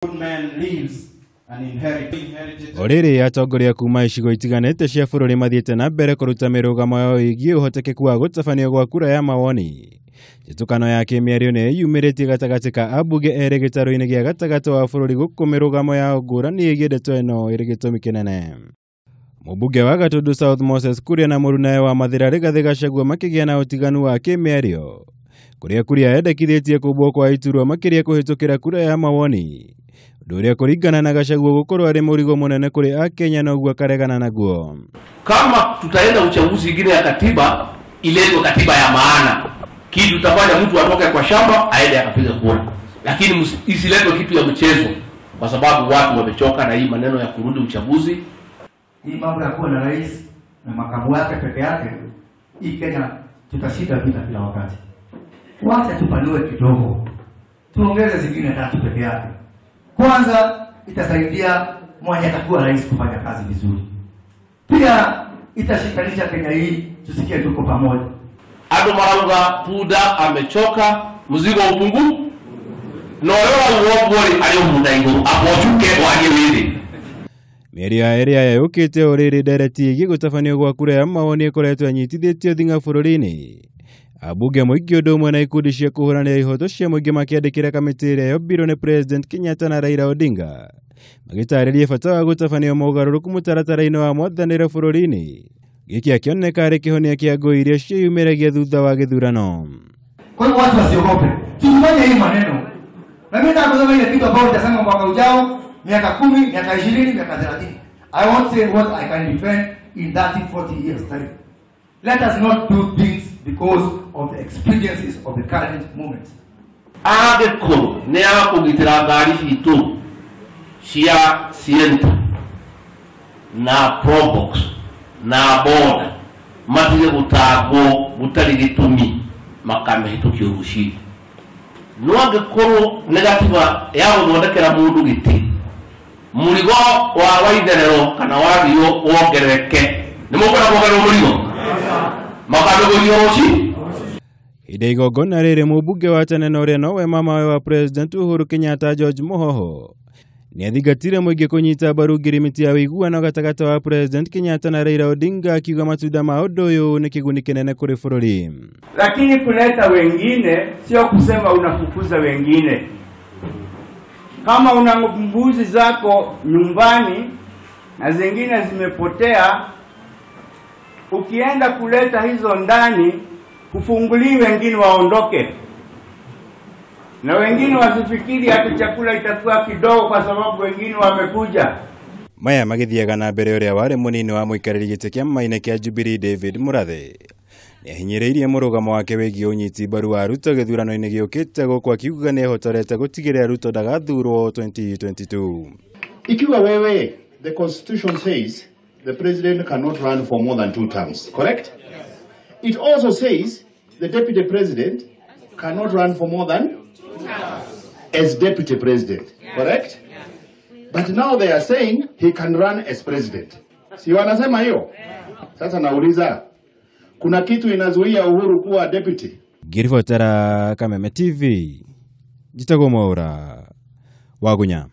Good man leaves an inheritance. O rĩrĩ atongoria kuma icigo itiganĩte cia bũrũri mathiĩte na mbere kũruta mĩrũgamo yao ĩgiĩ ũhotekeku wa gũtabanio gwa kura ya mawoni. Njĩtũkano ya kĩmĩario nĩ ĩyumĩrĩtie gatagatĩ ka ambunge erĩ gĩtarũ-inĩ gĩa gatagatĩ wa bũrũri gũkũ mĩrũgamo yao ngũrani ĩgiĩ ndeto ĩno ĩrĩ gĩtũmi kĩnene. Mũmbunge wa Gatundu South Moses Kuria na mũrunawe wa Mathĩra Rigathĩ Gachagua makĩgĩa na ũtiganu wa kĩmĩario kũrĩa Kuria endekithĩtie kũmbwo kwa iturwa makĩria kũhĩtũkĩra kura ya mawoni, ũndũ ũrĩa kũringana na Gachagua gũkorwo arĩ mũrigo mũnene kũrĩ Akenya noguo akaregana naguo. Kama tutaenda uchaguzi ingine ya katiba, iletwe katiba ya maana, kitu tutafanya mtu atoke kwa shamba aende akapiga kura, lakini isiletwe kitu ya mchezo, kwa sababu watu wamechoka na hii maneno ya kurudi uchaguzi. Hii mambo ya kuwa na rais na makamu yake peke yake, hii Kenya tutashinda vita kila wakati. Wacha tupanue kidogo, tuongeze zingine tatu peke yake. Kwanza itasaidia mwenye atakuwa rais kufanya kazi vizuri, pia itashikanisha Kenya hii, tusikie tuko pamoja. Ado marauga punda amechoka, mzigo upungu no wewe uogori aliyo munda iguru abojuke wagie withi. Mĩario ya ĩrĩa yũkĩte o rĩrĩ ndereti ĩgiĩ gũtabanio gwa kura ya mawoni ĩkoretwo ĩnyitithĩtio thing'a bũrũri-inĩ. Ambunge mũingĩ ũndũ ũmwe na ikundi cia kũhũranĩra ihoto cia mũingĩ makĩandĩkĩra kamĩtĩ ĩrĩa yombirwo nĩ President Kenyatta na Raila Odinga magĩtarĩria bata wa gũtabanio mogarũrũku mũtaratara-inĩ wa mwathanĩre bũrũri-inĩ. Gĩkĩ akĩoneka arĩ kĩhonia kĩa ngũi iria ciĩyumĩragia thutha wa gĩthurano. Kwa hivyo watu wasiogope, tusifanye hii maneno. Na mimi nataka kusema ile kitu ambayo nitasema mwaka ujao, miaka 10, miaka 20, miaka 30. I won't say what I can defend in 30, 40 years time. Let us not do things because of the experiences of the current moment. Angĩkorwo nĩ ya kũgitĩra ngari citũ cia Sienta na Probox na boda matige gũtangwo gũtarĩ gĩtũmi makamĩhĩtũkio rũcinĩ. No angĩkorwo nĩ gatiba ya gũthondekera mũndũ gĩtĩ, mũrigo wa waitherero kana wathio wongerereke, nĩ mũkwenda kuongererwo mũrigo makamĩgũithio rũcinĩ. Hĩndĩ ya igongona rĩrĩ mũmbunge wa tene na ũrĩa nowe mamawe wa President Uhuru Kenyatta George Muhoho nĩathingatire mũingĩ kũnyita mbaru ngirimiti ya ũiguano gatagatĩ wa President Kenyatta na Raila Odinga, akiuga matunda ma ũndũ ũyũ nĩ kĩguni kĩnene kũrĩ bũrũri. Lakini kuleta wengine sio kusema unafukuza wengine. Kama una mbuzi zako nyumbani na zingine zimepotea, ukienda kuleta hizo ndani, hufungulii wengine waondoke. Na wengine wasifikiri hata chakula itakuwa kidogo kwa sababu wengine wamekuja. Maya magithiaga na mbere ũrĩa warĩ mũnini wa mũikarĩri gĩtĩ kĩa maina kĩa Jubilee David Murathe nĩahinyĩrĩirie mũrũgamo wake wĩgiĩ ũnyiti mbaru wa Ruto gĩthurano-inĩ gĩũkĩte gũkũ akiuga nĩehotorete gũtigĩrĩra Ruto ndagathurwo 2022. Ikiwa wewe, the constitution says the president cannot run for more than 2 terms, correct? Yes. It also says the deputy president cannot run for more than 2 terms as deputy president, yes. Correct? Yes. But now they are saying he can run as president. Si wanasema hiyo? Sasa nauliza, kuna kitu inazuia Uhuru kuwa deputy? Ngiribotera Kameme TV, njĩtagwo Mwaũra wa Gunya.